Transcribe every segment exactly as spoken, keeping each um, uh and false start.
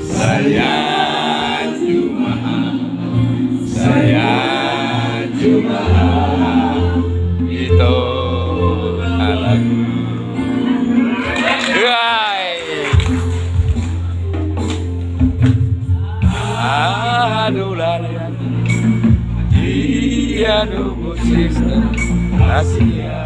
Sahat Jumat, sahat Jumat, ito halagu. Hai. Aduh, lari. Dia nunggu sisa rahasia.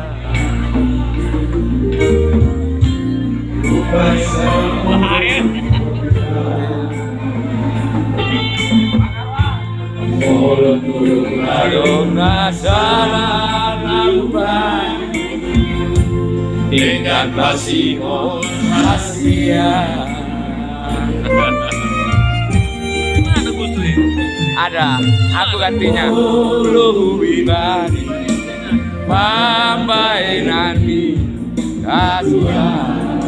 Adong na sala na lupa, tinggal masih rahasia. Ada, aku gantinya. Olo, huibari pambahenan ni hasian.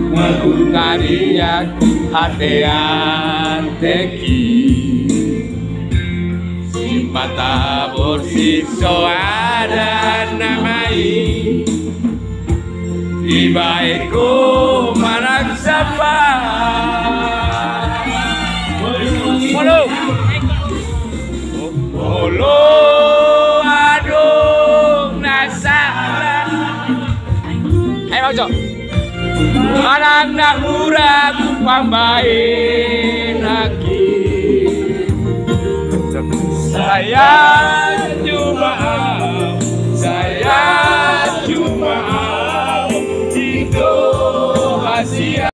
Marhunta di ahu hatean tingki, simpata borsik so ada nama i. Dibahen ho manang sampah. Molo. Molo adong na sala. Ayo, Bang Jo. Manang na hurang pambahenan nangkin. Sahat Jumat, sahat Jumat, ito hasian.